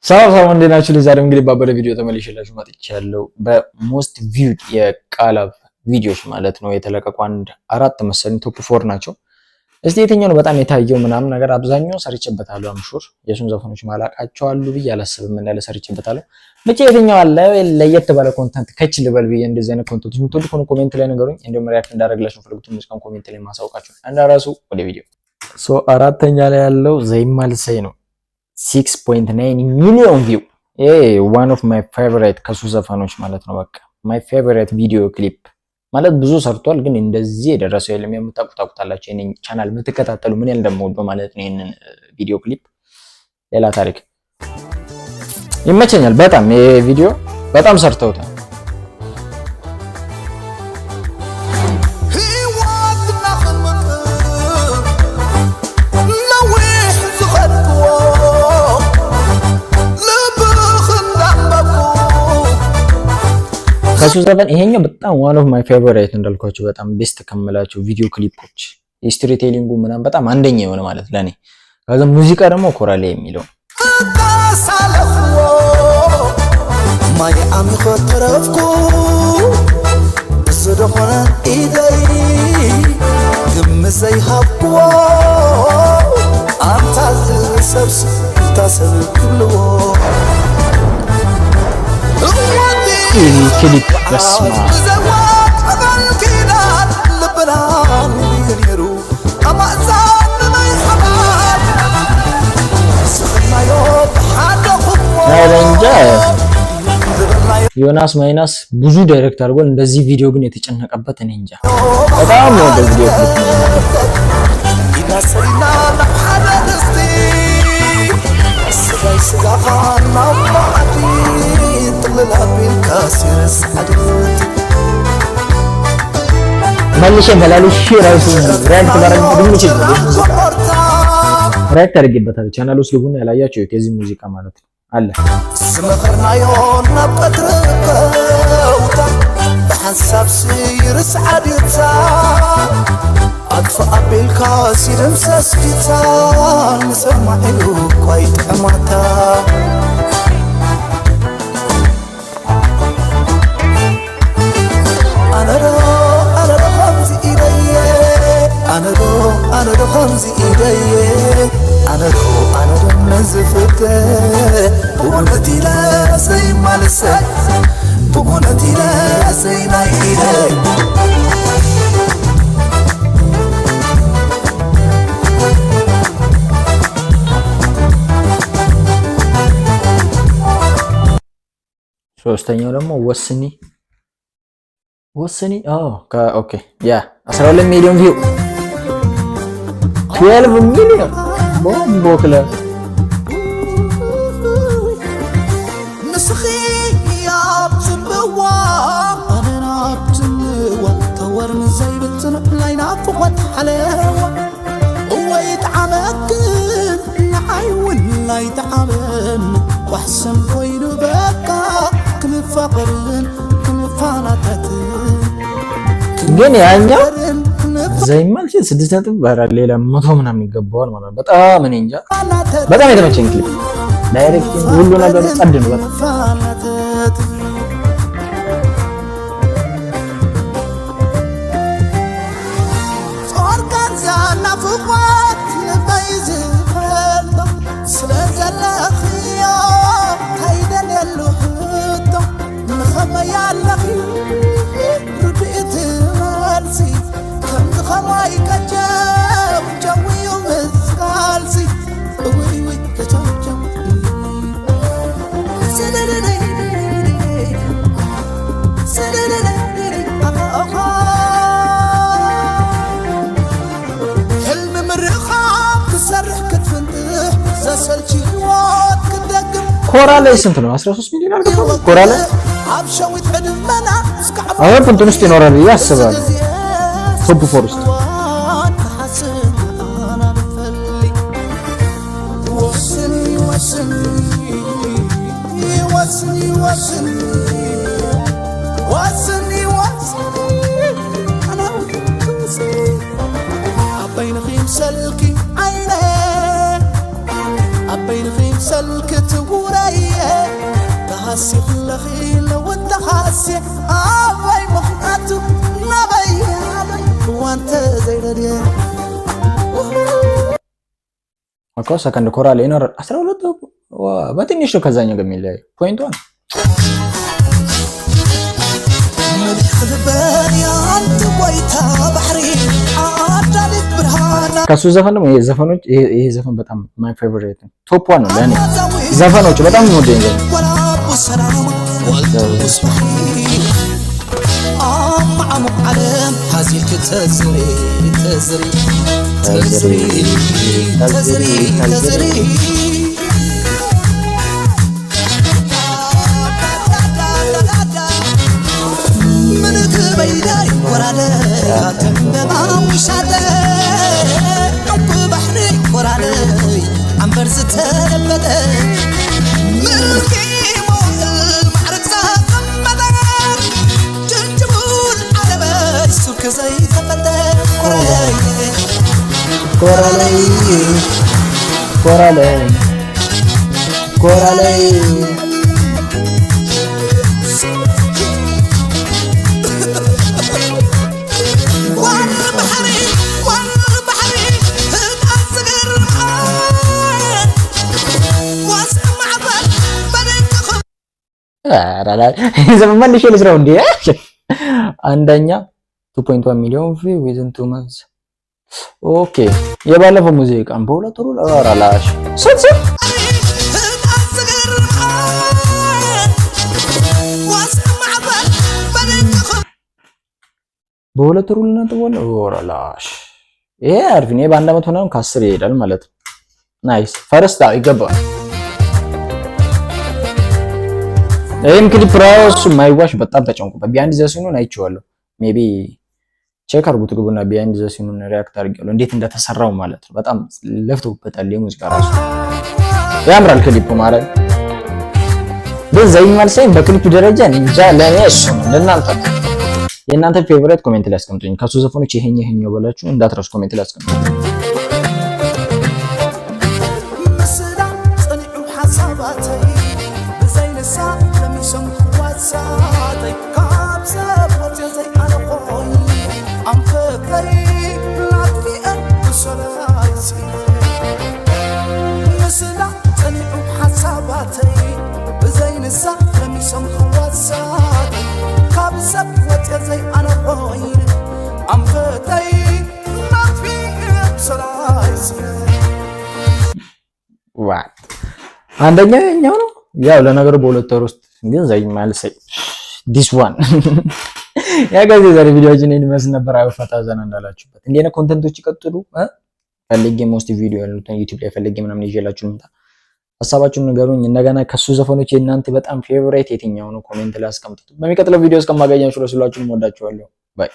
ሰላም ሰላም፣ እንዴት ናችሁ? ዛሬ እንግዲህ ባበደ ቪዲዮ ተመልሼላችሁ መጥቻለሁ። በ most viewed የቃላብ ቪዲዮዎች ማለት ነው የተለቀቁ አንድ አራት መሰለኝ top four ናቸው። እስቲ የትኛው ነው በጣም የታየው ምናምን ነገር አብዛኛው ሰርቼበታለሁ። I'm sure የሱን ዘፈኖች ማላቃቸው አሉ ብዬ አላስብም፣ እንዳለ ሰርቼበታለሁ። ብቻ የትኛው አለ ለየት ባለ content ከች ልበል ብዬ እንደዚህ አይነት content ኦች የምትወዱ ከሆነ comment ላይ ንገሩኝ። እንዲሁም react እንዳደረግላችሁ ፈልጉት ሙዚቃን comment ላይ ማሳውቃችሁ እንዳራሱ። ወደ ቪዲዮ። So አራተኛ ላይ ያለው ዘይማልሰይ ነው፣ 6.9 ሚሊዮን view። ይሄ one of my favorite ከሱ ዘፈኖች ማለት ነው። በቃ my favorite video clip ማለት ብዙ ሰርቷል፣ ግን እንደዚህ የደረሰው የለም። የምታውቁ ታውቁታላችሁ፣ የኔን ቻናል የምትከታተሉ ምን ያህል እንደምወደው ማለት ነው። ይሄንን video clip ሌላ ታሪክ ይመቸኛል በጣም። ይሄ ቪዲዮ በጣም ሰርተውታል። ህይወትና ክንምቅር ነዊሕ ዝኸድክዎ ልብኽ እንዳንበብኩ። ከሱ ዘፈን ይሄኛው በጣም one of my favorite እንዳልኳቸው በጣም best ከምላቸው video clip ኦች የ storytelling ኡ ምናምን በጣም አንደኛ የሆነ ማለት ለኔ። ከዛ ሙዚቃ ደግሞ ኮራሌ የሚለው እታሳለፍዎ ማይ ዓሚኾ ተረፍኩ እሱ ደኾነ ኢደይ ግምት ዘይሃብክዎ ኣንታ ዝሰብስ እንታ ሰብ ክብልዎ። ይህ ክሊፕ በስመ አብ። ብዘዋቅበል ኪዳን ልብና ነይሩ ኣማእዛን ናይ ሓባር ስኽናዮ ብሓደ ኹሞ። ኧረ እንጃ። ዝበልናዮ። ዮናስ ማይናስ ብዙ direct አድርጓል። እንደዚህ ቪዲዮ ግን የተጨነቀበት እኔ እንጃ። በጣም ነው ወደ video clip ኢና ሰሪና ናብ ሓደ ድስቲ ስጋይ ስጋኻ ናብ ማዓዲ ጥቕልል ኣቢልካ ሲርስ ዓድቲ። መልሼ መላልሼ ራሱ react ባረግ የሚችል ነው። ሙዚቃ ኮርታ react አድርጌበታለሁ። ቻናል ውስጥ ግቡና ያላያችሁ የዚህ ሙዚቃ ማለት ነው አለ። ዝመኸርናዮ ናብ ቀትሪ ከውታ ብሓንሳብ ሲርስ ዓድታ ኣጥፋ ኣቢልካ ሲድምሰስ ፊታ ንሰማዒሉ እኳ ይጥዕማታ። ኣነዶ ኣነዶ ከምዚ ኢደየ ኣነዶ ኣነዶ ከምዚ ኢደየ ኣነዶ ኣነዶ ነዝፍተ ብእውነት ኢለ ዘይማልሰ ብእውነት ኢለ ዘይናይ ኢደ። ሶስተኛው ደግሞ ወስኒ ወስኒ። ኦ okay, yeah, 12 ሚሊዮን view፣ 12 ሚሊዮን ቦምቦ ክለብ። ንስኺ ኣብ ፅምዋ ኣነ ናብ ፅምዋ ተወርሚ ዘይብፅንዕ ናይ ናፍቖት ሓለዋ እወይ ጣዕመክን ንዓይ እውን ናይ ጣዕመን ዋሕስን ኮይኑ በቃ ክንፋቐርን ክንፋናተትን ግን ያኛው ክንፋቐርን ዘይማል 6 ነጥብ ኧረ ሌላ 100 ምናምን ይገባዋል ማለት ነው። በጣም እኔ እንጃ ክንፋናተትን በጣም የተመቸኝ clip directing ሁሉ ነገሩ ጸድ ነው በጣም። ክንፋናተትን ጾርካን ዘናፍቆት ልበይ ዝፈልጦ ስለ ዘለኽዮ ከይደልየሉ ሕቶ ንኸመይ ኣለኺ ርድእቲ መልሲ ከምዚ ኸማይ ቀጀው ጨውዩ ምስቃልሲ እውይ ውይ ከጨውጨው ስልልልይ ስልልልይ ኣኸ ሕልሚ ምርኻብ ክሰርሕ ክትፍንጥሕ ዘሰልቺ ህይወት ክደግም። ኮራ ላይ ስንት ነው? 13 ሚሊዮን አልገባም። ኮራ ላይ ኣብ ሸዊት ዕድመና እስካዕ አሁን እንትን ውስጥ ይኖራል ብዬ አስባለሁ። Top four ውስጥ። ክሓስብ ኣና ንፈሊ ወስኒ ወስኒ ወስኒ ወስኒ ወስኒ ወስኒ ኣና ወስኒ ኣበይንኺ ምሰልኪ ዓይነ ኣበይንኺ ምሰልኪ ትውረይ። ሓሲኽለኺ ለወንተሓስየ ኣበይ ምኽንያቱ ናበይ እዋንተ ዘይረድየ። እኮ ሰከንድ ኮራል ይኖራል። 12 በትንሽ ነው ከዛኛው ጋር የሚለያየው point 1። መልሕቕ ልበይ ኣንቲ ጎይታ ባሕሪ ኣዳሊት ብርሃና። ከሱ ዘፈን ደግሞ ይሄ ዘፈኖች፣ ይሄ ዘፈን በጣም my favorite ነው። Top one ነው ለኔ ዘፈኖች፣ በጣም የምወደው ዘፈን። ወላቡ ሰላም ወልቱስ ባሕሪ ኣብ ማዕሙቕ ዓለም ሓዚልክ ተዝሪ ተዝሪ ተዝሪ ተዝሪ ተዝሪ። ምንክበይዳይ ወራደ ተንበባዊሻደ ዕንቁ ባሕሪ ኮራለይ ዓምበር ዝተለበጠ ምልኪ መዋእል ማዕርግ ዘቐመጠ ጅንጅቡል ዓለበይ ሱርክ ዘይተፈልጠ ኮራለይ። ኮራለይ ኮራለይ ኮራለይ። ዋን ባሕሪ ዋን ባሕሪ ህድኣት ዝገርምዓን ዋስዕ ማዕበል በደንቅኽ። ዘፈን መልሼ ልስራው እንዴ? አንደኛ 2.1 ሚሊዮን view within 2 months። Okay፣ የባለፈው ሙዚቃን በ2 ወሩ ኧረ ላሽ ስንት ስንት ህድኣት ዝገርምዓን ዋስዕ ማዕበል በደንቅኽ። በ2 ወሩ ልነጥብ ኧረ ላሽ ይሄ አሪፍ ነው። ይሄ በአንድ አመት ሆነ ከ10 ይሄዳል ማለት ነው። Nice፣ first ይገባዋል። ይህም ክሊፕ ራሱ ማይዋሽ በጣም ተጨንቁበት። Behind the scene ኡን አይቼዋለሁ። Maybe check አድርጉት ግቡና behind the scene ኡን react አድርጌዋለሁ እንዴት እንደተሰራው ማለት ነው። በጣም ለፍተውበታል። የሙዚቃ ራሱ ያምራል ክሊፑ ማለት ግን ዘይማልሰኝ በክሊፕ ደረጃ እንጃ ለእኔ እሱ ነው። ለእናንተ የእናንተ favorite comment ላይ አስቀምጡኝ። ከሱ ዘፈኖች ይሄኛው ይሄኛው በላችሁ እንዳትረሱ comment ላይ አስቀምጡኝ። ምስላ ፀኒዑ ሓሳባተይ ብዘይንሳ ለሚሶም ዋሳተይ ካብ ሰብ ወፅዮ ዘይኣነ ኾይ ኣንፈተይ ላጥፊአን ብሰላይሲ ምስላ ፀኒዑ ሓሳባተይ ብዘይንሳ ለሚሶም ዋሳተይ ካብ ሰብ ወፅዮ ዘይኣነ ኾይን ኣንፈተይ ላጥፊአን ብሰላይሲ። What፣ አንደኛ የኛው ነው። ያው ለነገሩ በ2 ወር ውስጥ ግን ዘይማልሰኝ this one። Yeah guys፣ የዛሬ ቪዲዮአችን ይህን ይመስል ነበር። አይ ፈታ ዘና እንዳላችሁበት እንዲህ አይነት content ኦች ይቀጥሉ። ፈልጌ most ቪዲዮ ያሉትን YouTube ላይ ፈልጌ ምናምን ይዤላችሁ ልምጣ። ሀሳባችሁን ንገሩኝ። እንደገና ከሱ ዘፈኖች የእናንተ በጣም favorite የትኛው ነው? Comment ላይ አስቀምጡት። በሚቀጥለው ቪዲዮ እስከማገኛችሁ ድረስ ሁላችሁንም ወዳችኋለሁ። Bye.